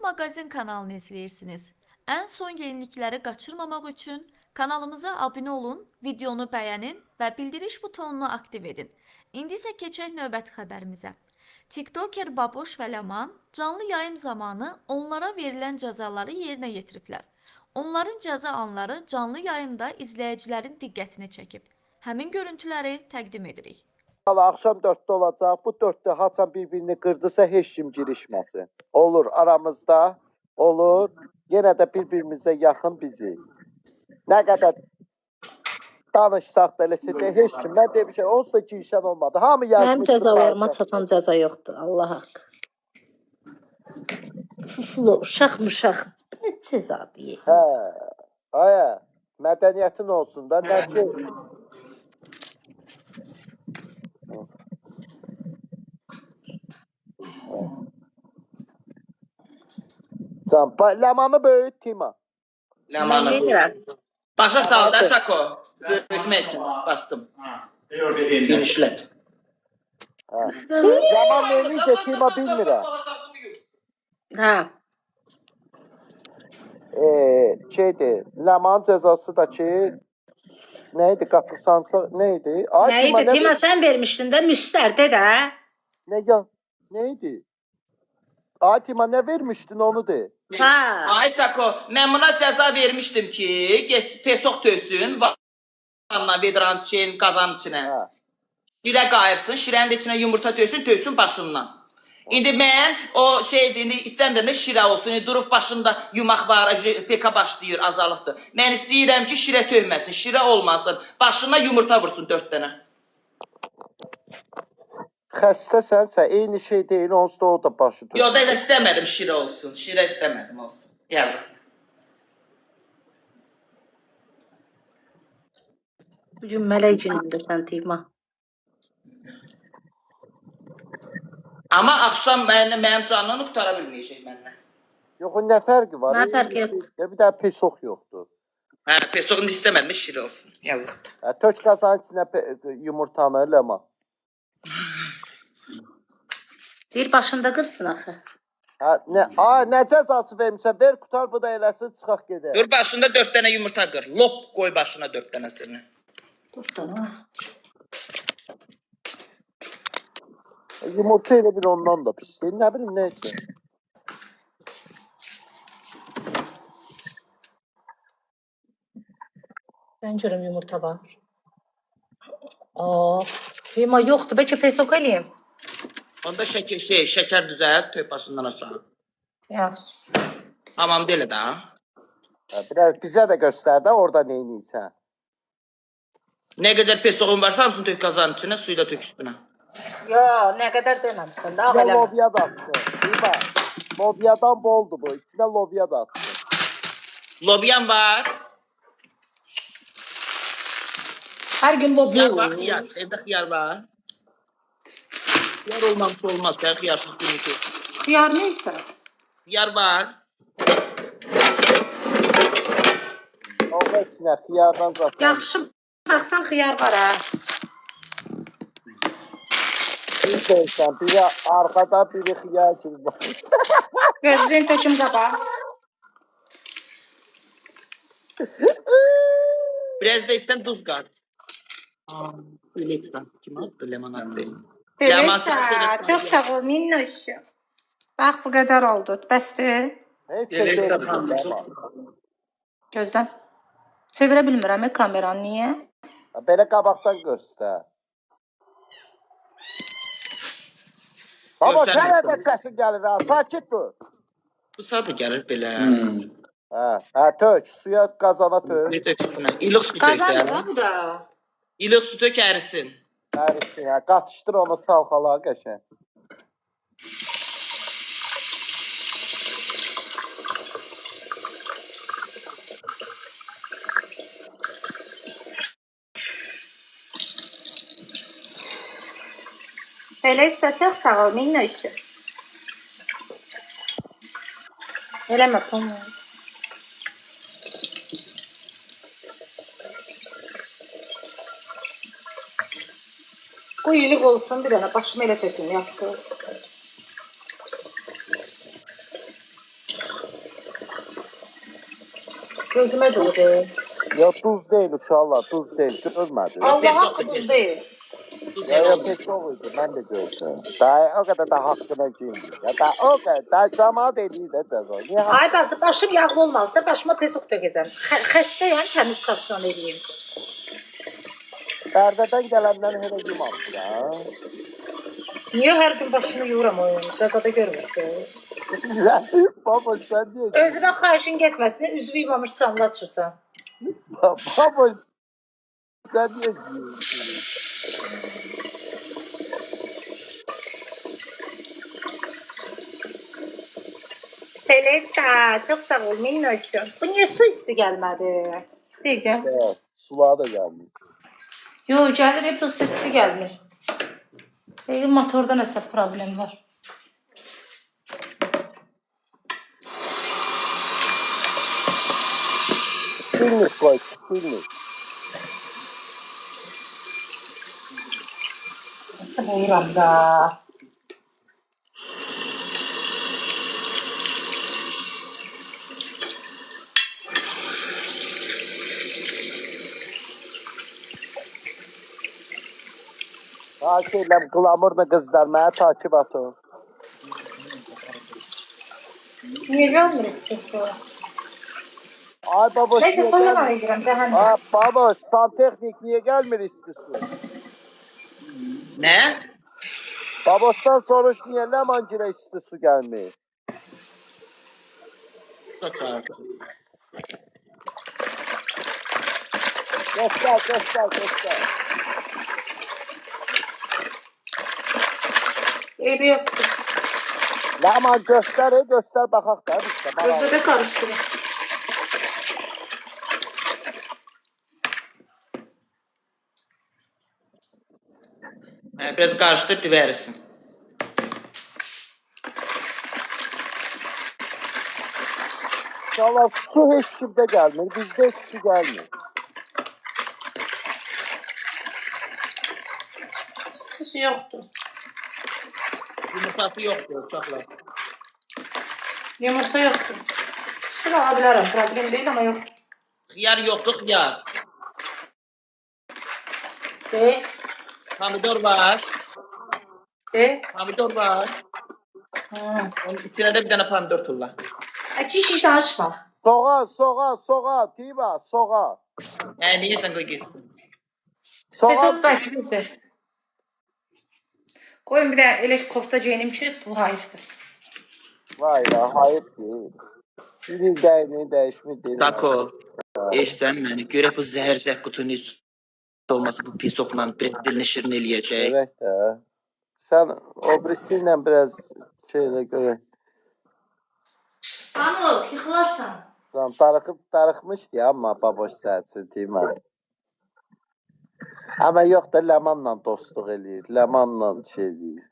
Magazin kanalını izləyirsiniz. Ən son yenilikləri qaçırmamaq üçün kanalımıza abunə olun, videonu bəyənin və bildiriş butonunu aktiv edin. İndi isə keçək növbəti xəbərimizə. TikToker Baboş və Ləman canlı yayım zamanı onlara verilən cəzaları yerinə yetiriblər. Onların cəza anları canlı yayımda izləyicilərin diqqətini çəkib. Həmin görüntüləri təqdim edirik. Axşam 4-də olacaq. Bu 4-də haçan bir-birini qırdısa heç kim girişməsin. Olur aramızda, olur. Yenə də bir-birimizə yaxın bizi. Nə qədər danışsaq da eləsə də heç kim. Mən demişəm, onsuz da girişən olmadı. Hamı yazmışdı. Mənim cəzalarıma çatan cəza yoxdur. Allah haqqı. Fuflu, uşaq muşaq. Nə cəzadır? Ye? Hə, ayə, mədəniyyətin olsun da. Nə ki? Can, Ləmanı böyüt, Tima. Ləmanı. Başa sal da Sako. Böyütmək üçün bastım. Genişlət. Hə. Ləman neyinizə Tima bilmirəm. Hə. Şeydir, Ləmanın cəzası da ki, nə idi, qatıq sarımsaq, nə idi? Ay, Nə idi? Tima sən vermişdin də, müstər de də. Nə, ya, nə idi? Ay Tima, nə vermişdin onu de. Hə. Ay Sako, mən buna cəza vermişdim ki, pesoq töksün, vanna, vedranın için, qazanın içinə. Hə. Şirə qayırsın, şirənin də içinə yumurta töksün, töksün başından. İndi mən o şeydir, indi istəmirəm də şirə olsun, indi durub başında yumaq var, PK başlayır, azalıqdır. Mən istəyirəm ki, şirə tökməsin, şirə olmasın, başına yumurta vursun 4 dənə. Xəstəsənsə, eyni şey deyil, onsuz da o da başı tökür. Yox, da istəmədim şirə olsun, şirə istəmədim olsun. Yazıqdır. Bugün mələk günündür sən Tima. Amma axşam mənim canını qutara bilməyəcək məndən. Yox, nə fərqi var? Nə fərqi yoxdur? Bir də pesoq yoxdur. Hə, pesoq indi istəmədim, şirə olsun. Yazıqdır. Hə, tök qazanın içinə yumurtanı, Ləman. Deyir başında qırsın axı. Hə, nə, nə cəzası vermişsən? Ver, qutar, bu da eləsin, çıxaq gedək. Dur başında 4 dənə yumurta qır. Lop qoy başına 4 dənəsini. Dur da. Yumurta elə bir ondan da pis deyil. Nə bilim, nə isə. Mən görüm yumurta var. Tima yoxdur. Bəlkə pesoq eləyim. Onda şəkər düzəlt, tök başından aşağı. Yaxşı. Tamam, belə də. Hə, biraz bizə də göstər də orada nə edirsən. Nə qədər pesoğun varsa hamısını tök qazanın içinə, suyu da tök üstünə. Yo, nə qədər deməmsən də, ağ İçinə eləmə. lobya da atsın. Tima, lobyadan boldur bu. İçinə lobya da atsın. Lobyan var. Hər gün lobya Xiyar var, olur. xiyar. Evdə xiyar var. Xiyar olmamış olmaz. Sən xiyarsız günü ki. Xiyar nə isə? Xiyar var. Onda içinə xiyardan zaten. Yaxşı, baxsan xiyar var ha. Bir deyirsən, biri arxada, biri xiyar kimi baxır. Gözləyin töküm qaba. Biraz da istən duz qat. Elektra. Kim attı? Ləman attı. Ləman Celesta, çox sağ ol, minnoşum. Bax, bu qədər oldu. Bəsdir. Heç şey deyil, Ləman. Gözlə. Çevirə bilmirəm kameranı, niyə? Belə qabaqdan göstər. Baba, Göstərmir. sənə də səsin gəlir ha, sakit dur. Bu saat da gəlir belə. Hə, hə, tök, suya qazana tök. Ne tök üstünə? İlıq su tök Qazandır də. ha bu da. İlıq su tök ərisin. Ərisin, hə, qatışdır onu çalxala qəşəng. Celesta, çox sağ ol, minnoşum. Eləmə, pamuk. Qoy ilıq olsun bir dənə, başımı elə töküm, yaxşı. Gözümə durdu. Ya duz deyil uşaqlar, duz deyil. Görmədiniz? Allah Pesok haqqı da duz pesok. deyil. Duz Ya elə ya olmur. pesok idi, mən də gördüm. Daha o qədər də haqqına girmir. Ya da o qədər da camaat eləyir də cəza. Niyə haqq? Ay bacı, başım yağlı olmaz da başıma pesok tökəcəm. Xəstəyəm, təmiz saçla eləyim. Bərdədən gələndən hələ yumamışam. Ha? Niyə hər gün başımı yuyuram o? Cəzada görmürsünüz. Baba sən niyə Özünə xahişin getməsin, üzvü yumamış canlı açırsan. Baba sən niyə gülüyorsun? Selesta, çox sağ ol, minnoşum. Bu niyə su isti gəlmədi? Dəqiqə. Evet, sulağa da gəlmir. Yo, gəlir, hep o sesi gəlmir. Yəqin motorda nəsə problem var. Bilmiş qoy, bilmiş. Nasıl buyuram da. Takip edirəm, qlamurla qızlar, mənə takip atın. Niyə gəlmir isti su? Ay baba, Neysə, niyə sonra gəlmir? mən edirəm, cəhənnəm. Ha, baba, santexnik niyə gəlmir isti su? Nə? Babosdan soruş niyə Ləmangilə isti su gəlmir? Da çağırdı. Göstər, göstər, göstər. Eybi yoxdur. Ləman göstər, göstər baxaq da biz də. Özü də qarışdırır. Hə, biraz qarışdır, divərisin. İnşallah su heç kimdə gəlmir, bizdə heç su gəlmir. Su yoxdur. Yumurtası yoxdur uşaqlar. Yumurta yoxdur. Şunu ala bilərəm, problem deyil, amma yox. Xiyar yoxdur, xiyar. De, Pomidor var. de. Pomidor var. Hı. Onun içinə də bir dənə pomidor tulla. Ay kişi danışma. Soğan, soğan, soğan, Tiva, soğan. Hə, neyəsən qoy getsin. Soğan, Pesok bəsidir. Qoyun bir də elə kofta geyinim ki, bu hayıfdır. Vay be, hayıf değil. Bir il dəyini dəyişmiş deyil. Dako, eşidən məni. Görək bu zəhər zəkkutu necə olmasa bu pisokla biraz dilini şirin eləyəcək. Görək də. Sən o birisi ilə biraz şeylə görək. Pamuk, yıxılarsan. Tamam, darıxmışdı amma baboş səhətsin Tima. Amma yox da Ləmanla dostluq eləyir. Ləmanla şey eləyir.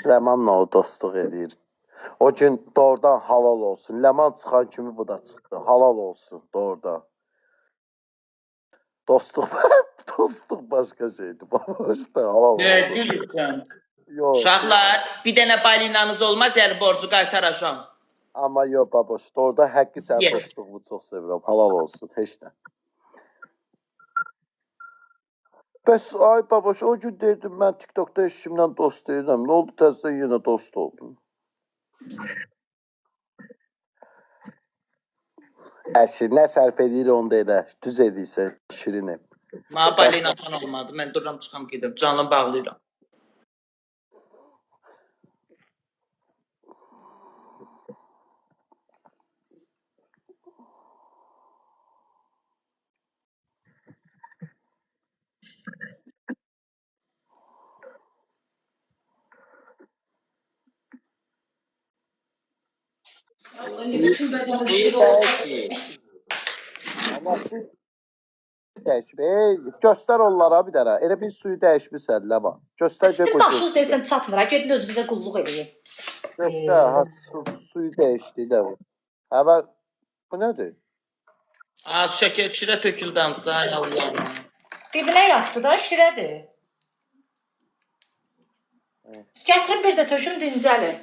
Ləmanla o dostluq eləyir. O gün doğrudan halal olsun. Ləman çıxan kimi bu da çıxdı. Halal olsun doğrudan. Dostluq, dostluq başqa şeydir. Baboş da halal Nə olsun. gülürsən? Yox. Uşaqlar, bir dənə balinanız olmaz, yəni borcu qaytaracam. Amma yox baboş, doğrudan həqqi sənin Ye. dostluğunu çox sevirəm. Halal olsun, heç nə. Bəs ay baboş, o gün dedim mən TikTokda heç kimlə dost deyiləm. Nə oldu təzədən yenə dost oldun? Əşi, nə sərf eləyir onu da elə. Düz eləyirsən, şirinim. Mənə balina atan olmadı. Mən dururam çıxam gedirəm. Canlı bağlayıram. Allah, indi bütün bədəni Suyu şir olacaq. dəyişmir. Amma su dəyişmir. Ey, göstər onlara bir dənə. Elə bir suyu dəyişmisən, Ləman. Göstər gör Sizin qoy başınız görsünlər. deyəsən çatmır. Ha, gedin özünüzə qulluq eləyin. Göstər, ha, suyu dəyişdi də bu. Hə, bə, bu nədir? Az şəkər şirə töküldü hamısı. Ay Allahım. Dibinə yatdı da, şirədir. Gətirin bir də töküm dincəlin.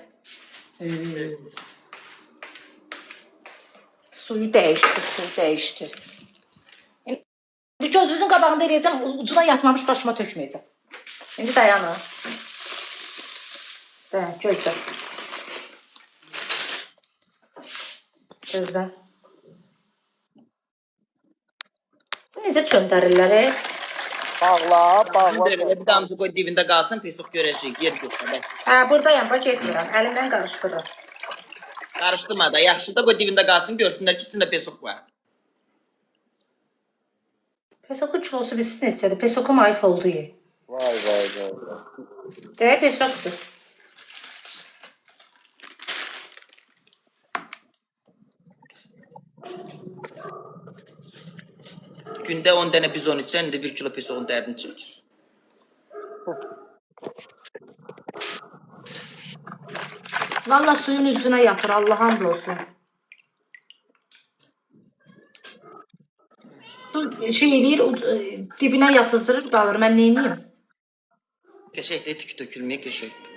Suyu dəyişdi, suyu dəyişdi. İndi gözünüzün qabağında eləyəcəm, ucuna yatmamış başıma tökməyəcəm. İndi dayanın. Dayan, gözlə. Gözlə. Necə çöndərirlər, e? Bağla, bağla. Belə bir damcı qoy dibində qalsın, pesoq görəcəyik. Yer götür. Bax. Hə, buradayam, bax getmirəm. Əlimdən qarışdırıram. Qarışdırma da, yaxşı da qoy dibində qalsın, görsünlər ki, içində pesoq var. Pesoqun kilosu bilirsiz neçədir? Pesoqu mayıf oldu ye. Vay vay vay. Vay. Də pesoqdur. Gündə 10 dənə bizon içən indi 1 kilo pesoğun dərdini çəkir. Valla suyun üzünə yatır, Allaha and olsun. Su şey eləyir, dibinə yatızdırır, qalır. Mən neyniyim? Qəşəngdir, tük tökülməyə qəşəngdir.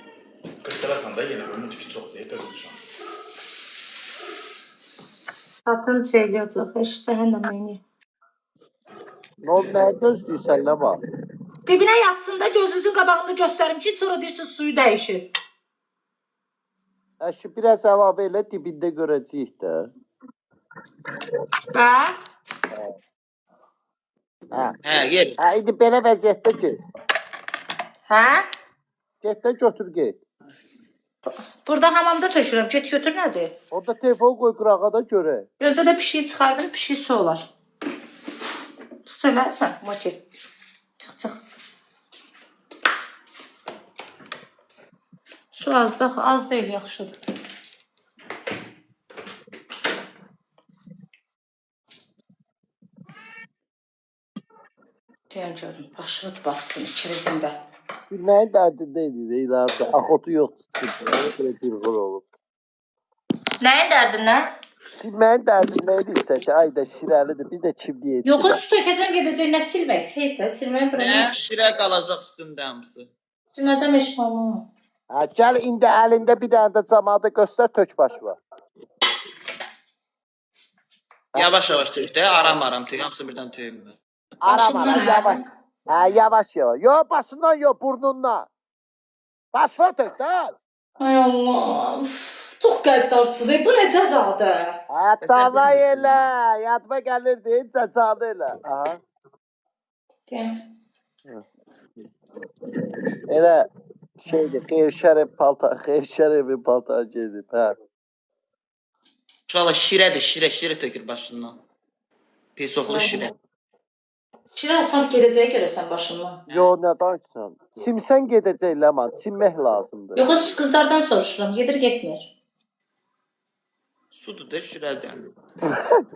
Qırdırasan da yenə bunun tükü çox deyil, qırmışam. Satın şey eləyəcək, heç cəhənnəm neyniyim? Nə oldu, nəyə gözləyirsən Ləman? Dibinə yatsın da gözünüzün qabağında göstərim ki, sonra deyirsiniz suyu dəyişir. Əşi biraz əlavə elə dibində görəcəyik də. Bax. Hə. Hə, yer. Hə, indi belə vəziyyətdə get. Hə? Get də götür get. Burada hamamda tökürəm. Get götür nədir? Orada telefon qoy qırağa da görək. Gözə də pişiyi çıxardım, pişik su olar. Çıx söylə sən, Moki. Çıx, çıx. Su azdır, axı, az deyil, yaxşıdır. Deyən görüm, başınız batsın ikinizin də. Bilməyin dərdində idi, inansa. Axotu yoxdur. Belə qırğın olub. Nəyin dərdindən? Silməyin dərdində idisə ki, ay da şirəlidir, bir də kim deyir. Yox, su tökəcəm gedəcək, nə silmək? Heysə, silməyin Nə? problemi. Şirə qalacaq üstündə hamısı. Silməcəm heç nə olmaz. Hə, gəl indi əlində bir dənə də camaata göstər, tök başına. Yavaş-yavaş tök də, aram-aram tök, hamısını birdən tökmə. Aram aram, Başından, hə? yavaş. Hə, yavaş yavaş. Yo, başından yo, burnundan. Başına tök də. Ay Allah, uf, çox qəddarsınız. Bu nə cəzadır? Hə, davay elə. Yadıma gəlirdi, cəzanı elə. Aha. Deyəm. Elə şeydir, xeyir şərif paltar, xeyir şərifin paltarı geyinib, hə. Uşaqlar şirədir, şirə, şirə tökür başından. Pesoqlu şirə. Şirə asan gedəcəyə görəsən başından. Yo, nə danışırsan? Simsən gedəcək Ləman, simmək lazımdır. Yox, siz qızlardan soruşuram. Gedir, getmir. Sudur da, şirədir.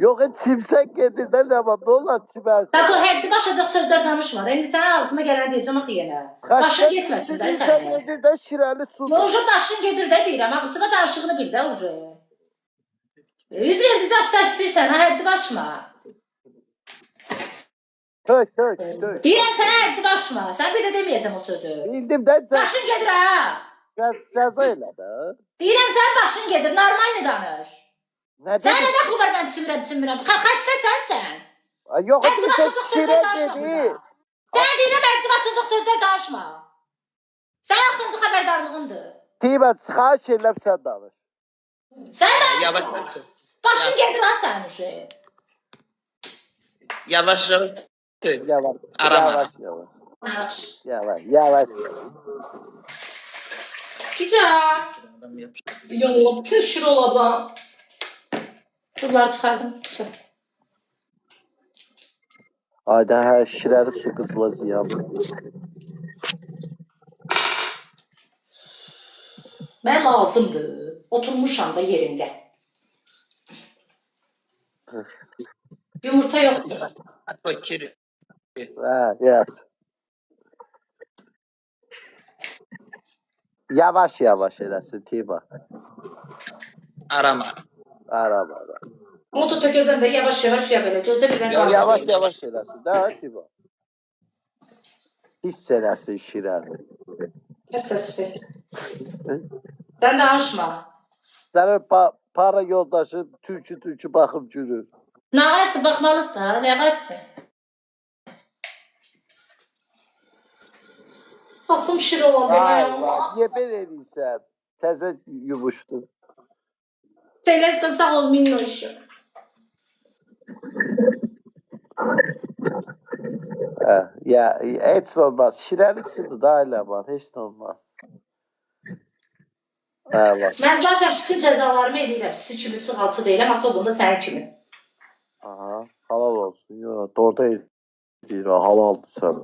Yox, çimsən gedir də Ləman, nə olar çimərsən? Sako həddi aşacaq sözlər danışma da. İndi sənə ağzıma gələni deyəcəm axı yenə. Başın getməsin də Çimsən sənin. gedir də şirəli sudur. Yox, uje başın gedir də deyirəm. Ağzıma danışığını bil də uje. Yüz verdicə səs istəyirsən, ha, həddi aşma. Tök, tök, tök. Deyirəm sənə həddi aşma. Sən bir də deməyəcəm o sözü. Bildim də Başın gedir ha. cəza elə də. Deyirəm sənin başın gedir, normal danış. Nə Sənə dedim? nə dəxli var mən çimirəm, çimirəm. Xəstə sənsən. Ay, Yox, Həddi deyirsən aşacaq şirə sözlər danışma dedi. burada. Sənə deyirəm həddi aşacaq sözlər danışma. Sənin axırıncı xəbərdarlığındır. Qiymət, xahiş edirəm sən danış. Sən danışma. Yavaş, Başın gedir ha sənin uje. yavaş-yavaş tök. Yavaş, Aram yavaş, aram. yavaş. Danış. Yavaş, yavaş, yavaş. Kica. Yolla, bütün şir olacaq. Bunları çıxardım. Su. Ayda hə, şirəli su qızıla ziyandır. Mənə lazımdır. Oturmuşam da yerində. Yumurta yoxdur. Tökür. Hə, yaxşı. Yavaş yavaş eləsin Tiba. Aram aram. Aram aram. Onsuz tökəcəm də yavaş yavaş ya belə. Gözə birdən Yox, qalır. Yavaş yavaş eləsin də Tiba. Hiss eləsin şirəni. Kəs səsini. Sən danışma. Sənin Para yoldaşı tülkü baxıb gülür. Nə varsa baxmalıdır da, nə varsa. Saçım şirə oldu. Vay vay, niyə belə eləyirsən? Təzə yumuşdu. Celeste sağ ol minnoşum. Hə, ya, heç nə olmaz. Şirəlik sudur da elə var, heç nə olmaz. Əla. Mən zaten bütün cəzalarımı eləyirəm. Sizi kimi çığalçı deyiləm, asobunda sənin kimi. Aha, halal olsun. Yo, doğru deyir, halaldır sən.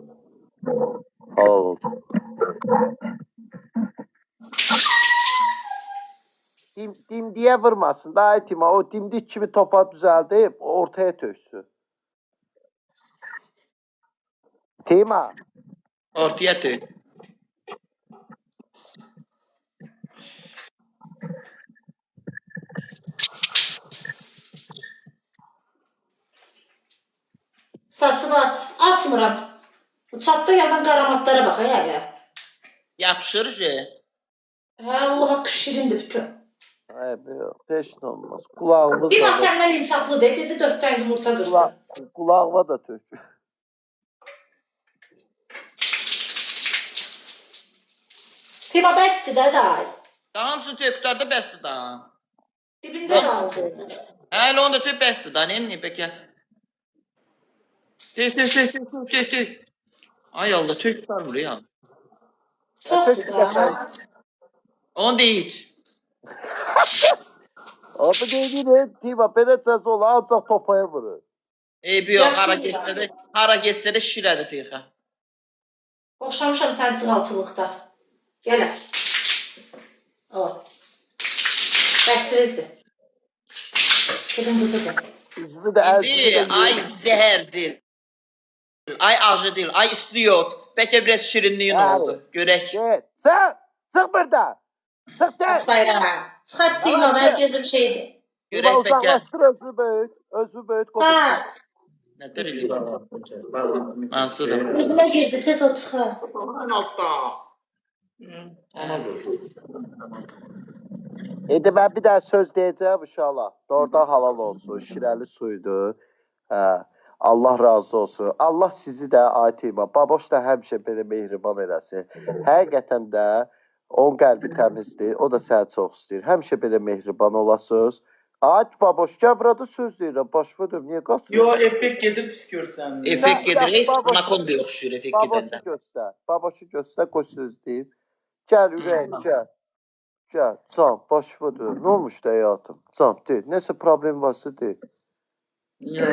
Halal olsun. Dimdiyə vurmasın da ay Tima, o dimdik kimi topa düzəldib ortaya töksün. Tima, Ortaya tök. Saçımı aç. Açmıram. Bu çatda yazan qaramatlara bax ay hələ. Yapışır je. Hə, Allah haqqı şirindir bütün. Ay, yox, heç nə olmaz. Qulağımız Dima da, səndən insaflı de, dedi 4 dənə yumurta qırsın. Qulağıma da tök. Dima bəsdir də day. Tamamsın tök, da bəsdir da. Dibində qaldı. Hə, elə onu da tök bəsdir da. Nə edeyim bəlkə? Tök, tök, tök, tök, tök, tök. Ay Allah, tök var buraya. Çoxdur da. Onu da iç. Abi deyir, Tima, belə cəza olar, ancaq topaya vurur. Eybi yox, Yaxşı hara idi. getsə də, hara getsə də şirədir tıyıxa. Oxşamışam sən cığalçılıqda. Gəl. Al. Bəsdirizdir. Dedim qızıdır. Üzünü də əzini İndi də ay zəhərdir. Ay acıdır, ay istiyot. Bəlkə biraz şirinliyin Bəli. oldu. Görək. Get, çıx, çıx buradan. Çıx, get. Aç bayrağı. Çıxart Dima, mənim gözüm şeydir. Görək Tima, bəlkə. uzaqlaşdır özünü böyüt. Özünü böyüt. Qoy. Çıxart. Nətər eləyir? Bağlantını kəs. Bağlantını kəs. Mansur. Dibimə girdi, tez o çıxart. En altta. Ona vur. İndi mən bir dənə söz deyəcəyəm uşaqlar. Doğrudan halal olsun. Şirəli suydu. Hə. Allah razı olsun. Allah sizi də ay Tima, baboş da həmişə belə mehriban eləsin. Həqiqətən də onun qəlbi təmizdir. O da səni çox istəyir. Həmişə belə mehriban olasınız. Ay baboş, gəl burada söz deyirəm. Başıma dönüm, niyə qaçırsan? Yo, effekt gedir pis görsənmir. Effekt gedir. Ya, baboş- Anakonda oxşuyur effekt Baboşu gedəndə. göstər. Baboşu göstər, qoy söz deyim. Gəl ürəyim, gəl. Gəl, can, başıma dönüm. Nə olmuşdu həyatım? Can, de. Nəsə problem varsa de. Yo.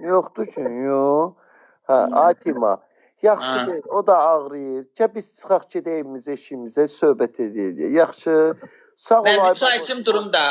Yoxdur ki, yox. Hə, ay Tima. Yaxşı Hə. deyil, o da ağrıyır. Gəl biz çıxaq gedək evimizə, eşiyimizə, söhbət edək. Yaxşı. Sağ ol Mən ay bir çay baboş. içim durum da.